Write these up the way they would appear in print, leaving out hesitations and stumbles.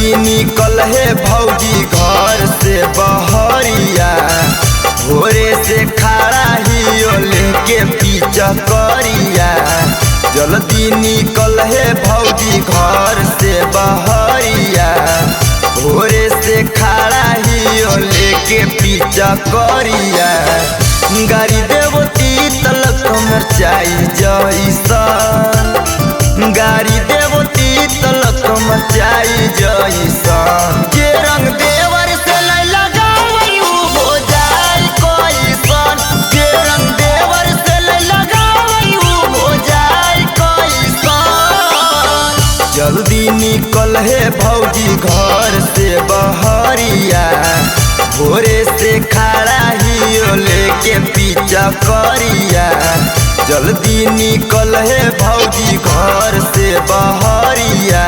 जल्दी निकल हे भौजी घर से बहरिया, भोरे से खड़ा ही लेके पीछा करिया। जल्दी निकल हे भौजी घर से बहरिया, भोरे से खड़ा ही लेके पीछा करिया। गाड़ी देवती तलक मरचाई जैसन, गाड़ी देवती तलक मरचाई जैसन। जे रंग देवर से लगावई हो जाई कैसन, जे रंग देवर से लगावई हो जाई कैसन। जल्दी निकल हे भौजी घर से बहरिया, भोरे से खड़ा ही लेके पीछा करिया। जल्दी निकल हे भौजी घर से बहरिया,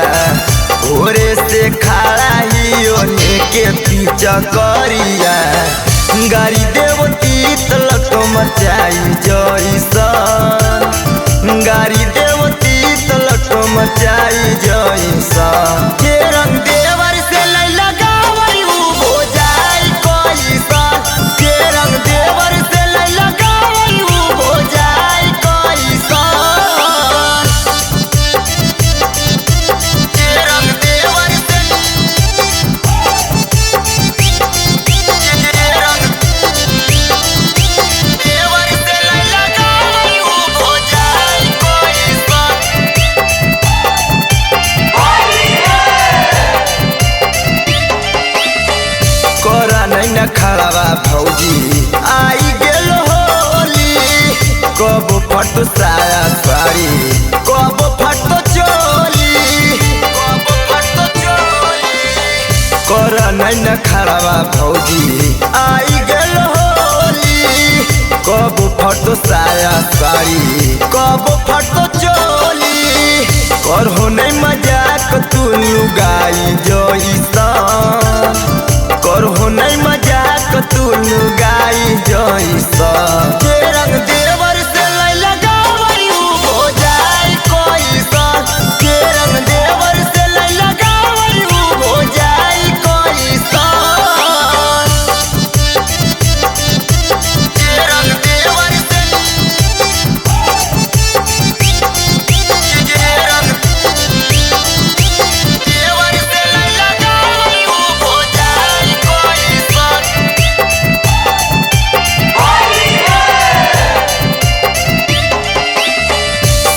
भोरे से खड़ा ही लेके पीछा करिया। गाड़ी देवती तलक मचाई जैसन, गाड़ी देवती तलक मचाई जैसन। जे रंग देवर से लगावई हो जाई कैसन, जे रंग देवर से लगावई हो जाई कैसन। जे रंग देवर से, जे रंग देवर से लगावई हो जाई कैसन। कोरा नहीं न खड़ावा भौजी आई गेल होली, कबो फटो साया साड़ी कबो फटो चोली, कबो फटो चोली। कोरा नहीं न खड़ावा भौजी आई गेल होली, कबो फटो साया साड़ी कबो फटो चोली। करहो नहीं मजाक तू लुगाई जैसन, करहो नहीं मजाक तू लुगाई जैसन। जे रंग देवर से लगावई हो जाई कैसन, जे रंग देवर से लगावई हो जाई कैसन। जे रंग देवर से, जे रंग देवर से लगावई हो जाई कैसन।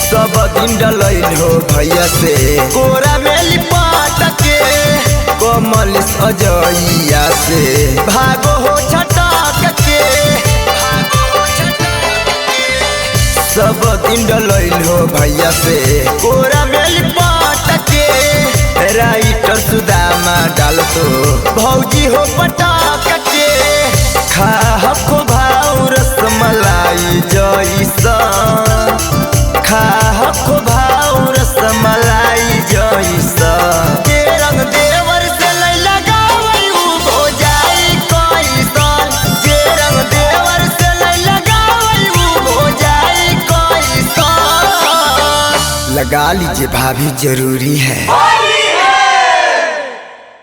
सब दिन डलैल हो भैया से कोरा में लिपाट के, कमल अजैया से भागो हो छटक के, भागो हो छटक के। सब दिन डलैल हो भैया से कोरा में लिपाट के, राइटर सुदामा डाल तो भौजी हो पटाक के। खा हको भाव रसमलाई जैसन, खा हको भाव रसमलाई जैसन। जे रंग देवर से लगावई हो जाई कैसन, जे रंग देवर से लगावई हो जाई कैसन। लगा लीजिए भाभी, जरूरी है।